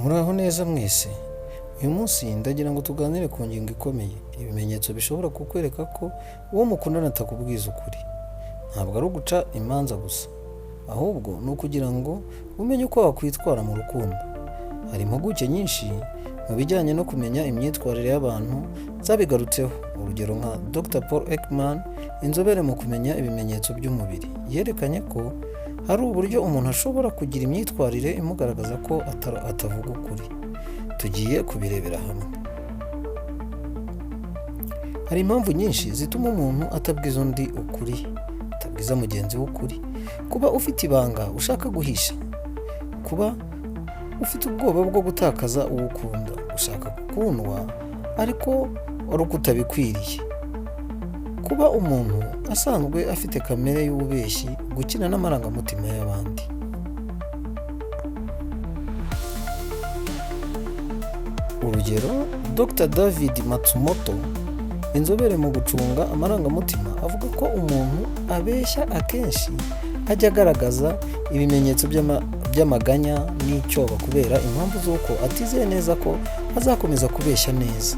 Muraho neza mwese, uyu munsi ndagira ngo tuganire ku ngingo ikomeye, ibimenyetso bishobora kukwereka ko uwo mukundana atakubwiza ukuri. Ntabwo ari uguca imanza gusa, ahubwo ni ukugira ngo umenye uko wakwitwara mu rukundo. Hari impuguke nyinshi mu bijyanye no kumenya imyitwarire y'abantu zabigarutseho, urugero nka Dr Paul Ekman, inzobere mu kumenya ibimenyetso by'umubiri, yerekanye ko hari uburyo umuntu ashobora kugira imyitwarire imugaragaza ko atavuga ukuri. Tugiye kubirebera hamwe. Hari impamvu nyinshi zituma umuntu atabwiza undi ukuri, atabwiza mugenzi we ukuri. Kuba ufite ibanga ushaka guhisha, kuba ufite ubwoba bwo gutakaza uwo ukunda, gushaka gukundwa ariko ari uko utabikwiriye, kuba umuntu asanzwe afite kamere y'ububeshyi, gukina n'amarangamutima y'abandi. Urugero, Dr David Matsumoto, inzobere mu gucunga amarangamutima, avuga ko umuntu abeshya akenshi ajya agaragaza ibimenyetso by'amaganya n'icyoba kubera impamvu z'uko atizeye neza ko azakomeza kubeshya neza.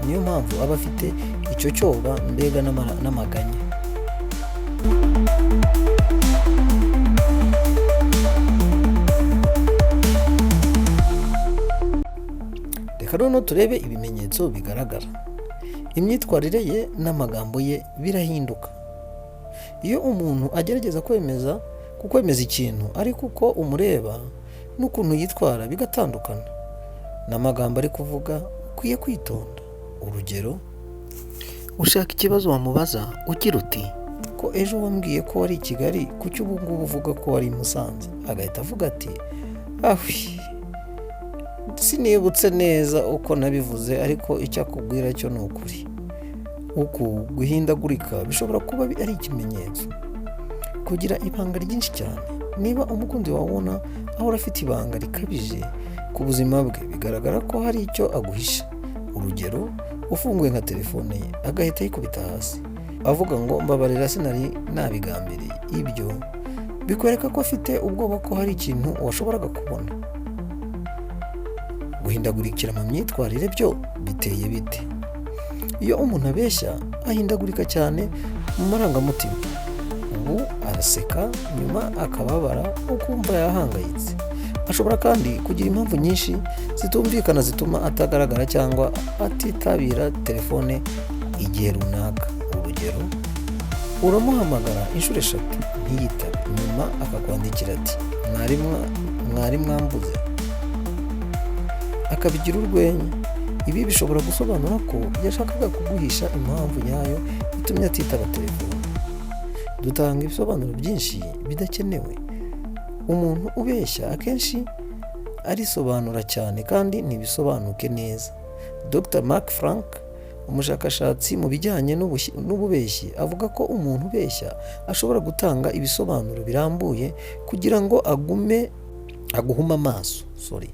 Niyo mpamvu aba afite icyo cyoba mbega n'amaganya. Reka noneho turebe ibimenyetso bigaragara. Imyitwarire ye n'amagambo ye birahinduka. Iyo umuntu agerageza kukwemeza ikintu ariko uko umureba n'ukuntu yitwara bigatandukana, n'amagambo ari kuvuga, ukwiye kwitonda. Urugero, ushaka ikibazo wamubaza ugira uti ko ejo wambwiye ko wari i Kigali, kuki ubu ngubu uvuga ko wari i Musanze? Agahita avuga ati ahwi, sinibutse neza uko nabivuze, ariko icyo akubwira cyo ni ukuri. Uku guhindagurika bishobora kuba ari ikimenyetso. Kugira ibanga ryinshi cyane. Niba umukunzi wawe ubona ahora afite ibanga rikabije ku buzima bwe, bigaragara ko hari icyo aguhisha. Urugero, ufunguye nka telefone ye agahita ayikubita hasi avuga ngo mbabarira sinari nabigambiriye. Ibyo bikwereka ko afite ubwoba ko hari ikintu washoboraga kubona. Guhindagurikira mu myitwarire byo biteye bite? Iyo umuntu abeshya ahindagurika cyane mu marangamutima. Ubu araseka, nyuma akababara, ukumva yahangayitse. Ashobora kandi kugira impamvu nyinshi zitumvikana zituma atagaragara cyangwa atitabira telefone igihe runaka. Urugero, uramuhamagara inshuro 3 ntiyitabe, nyuma akakwandikira ati mwari mwambuze, akabigira urwenya. Ibi bishobora gusobanura ko yashakaga kuguhisha impamvu nyayo itumye atitaba telefone. Dutanga ibisobanuro byinshi bidakenewe. Umuntu ubeshya akenshi arisobanura cyane kandi ntibisobanuke neza. Dr Mark Frank, umushakashatsi mu bijyanye n'ububeshyi, avuga ko umuntu ubeshya ashobora gutanga ibisobanuro birambuye kugira ngo aguhume amaso. Sorry.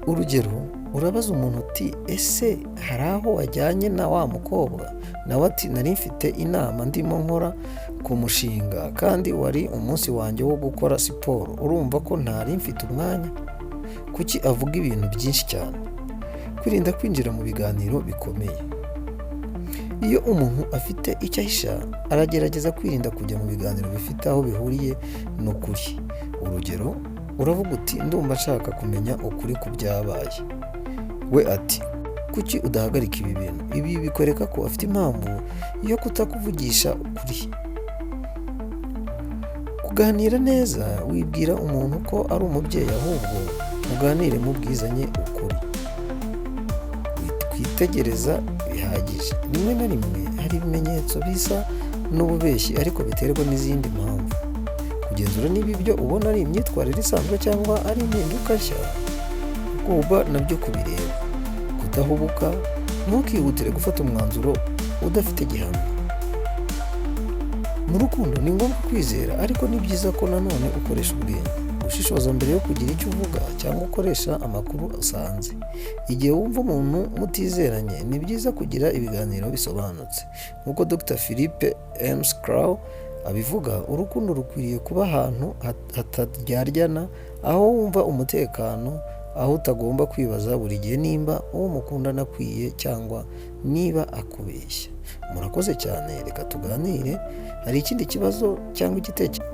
Urugero, urabaza umuntu uti ese hari aho wajyanye na wa mukobwa? Nawe ati nari mfite inama ndimo nkora ku mushinga kandi wari umunsi wanjye wo gukora siporo, urumva ko ntari mfite umwanya. Kuki avuga ibintu byinshi cyane? Kwirinda kwinjira mu biganiro bikomeye. Iyo umuntu afite icyo ahisha, aragerageza kwirinda kujya mu biganiro bifite aho bihuriye n'ukuri. Urugero, uravuga uti ndumva nshaka kumenya ukuri ku byabaye. We ati kuki udahagarika ibi bintu? Ibi bikwereka ko afite impamvu yo kutakuvugisha ukuri. Kuganira neza, wibwira umuntu ko ari umubyeyi, ahubwo muganire mubwizanye ukuri. Twitegereza bihagije. Rimwe na rimwe hari ibimenyetso bisa n'ububeshyi ariko biterwa n'izindi mpamvu. Kugenzura niba ibyo ubona ari imyitwarire isanzwe cyangwa ari impinduka nshya, ugomba nabyo kubireba. Kudahubuka, ntukihutire gufata umwanzuro udafite gihamya. Mu rukundo ni ngombwa kwizera, ariko ni byiza ko nanone ukoresha ubwenge. Gushishoza mbere yo kugira icyo uvuga cyangwa ukoresha amakuru usanze. Igihe wumva umuntu mutizeranye, ni byiza kugira ibiganiro bisobanutse. Nk'uko Dr Philippe M. Sklar abivuga, urukundo rukwiriye kuba ahantu hataryana, aho wumva umutekano, aho utagomba kwibaza buri gihe nimba uwo mukundana akwiye cyangwa niba akubeshya. Murakoze cyane, reka tuganire. Hari ikindi kibazo cyangwa igitekerezo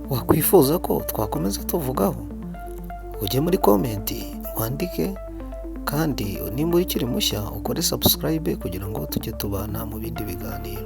wakwifuza ko twakomeza tuvugaho? Ujye muri comment wandike, kandi nimba ukiri mushya ukore subscribe kugira ngo tujye tubana mu bindi biganiro.